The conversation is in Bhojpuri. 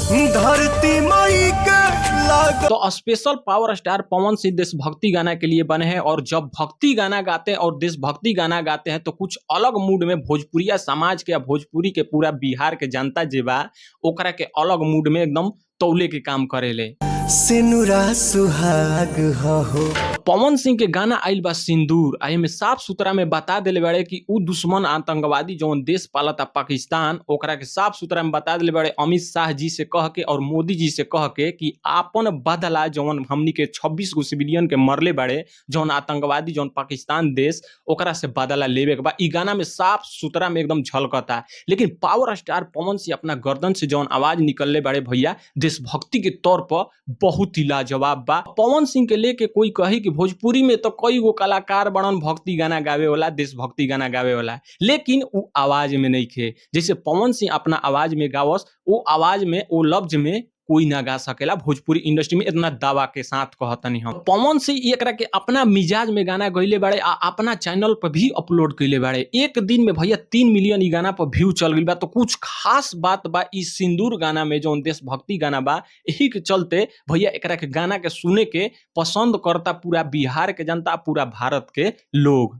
धरती माई के लाग। तो special power star Pawan Singh देशभक्ति गाना के लिए बने हैं और जब भक्ति गाना गाते हैं और देशभक्ति गाना गाते हैं तो कुछ अलग मूड में भोजपुरिया समाज के या भोजपुरी के पूरा बिहार के जनता जे बा ओकरा के अलग मूड में एकदम तौले के काम करेले। सिनुरा सुहाग हो। पवन सिंह के गाना आइल बा सिंदूर, आ एमे साफ सुथरा में बता देले बाड़े कि उ दुश्मन आतंकवादी जौन देश पालता पाकिस्तान, ओकरा के साफ सुथरा में बता देले बाड़े अमित शाह जी से कह के और मोदी जी से कह के कि आपन बदला जौन हमनी के 26 गो सिविलियन के मरले बाड़े जौन आतंकवादी जौन पाकिस्तान देश, ओकरा से बदला लेवे के बा। इ गाना में साफ सुथरा में एकदम झलकता। लेकिन पावर स्टार पवन सिंह अपना गर्दन से जौन आवाज निकलले बाड़े भैया देशभक्ति के तौर पर बहुत ही लाजवाब बा। पवन सिंह के लेके कोई कही कि भोजपुरी में तो कई गो कलाकार बड़न भक्ति गाना गावे वाला, देशभक्ति गाना गावे वाला, लेकिन उ आवाज में नहीं खे जैसे पवन सिंह अपना आवाज में गावस, वो आवाज में वो लफ्ज में कोई ना गा सकेला भोजपुरी इंडस्ट्री में, इतना दावा के साथ कहतनी हम। पवन सिंह एकरा के अपना मिजाज में गाना गईले बाड़े आ अपना चैनल पर भी अपलोड कइले बाड़े। एक दिन में भैया 3 मिलियन इ गाना पर व्यू चल गइल बा। तो कुछ खास बात बा इ सिंदूर गाना में जौन देशभक्ति गाना बा, यही के चलते भैया एकरा के गाना के सुने के पसंद करता पूरा बिहार के जनता, पूरा भारत के लोग।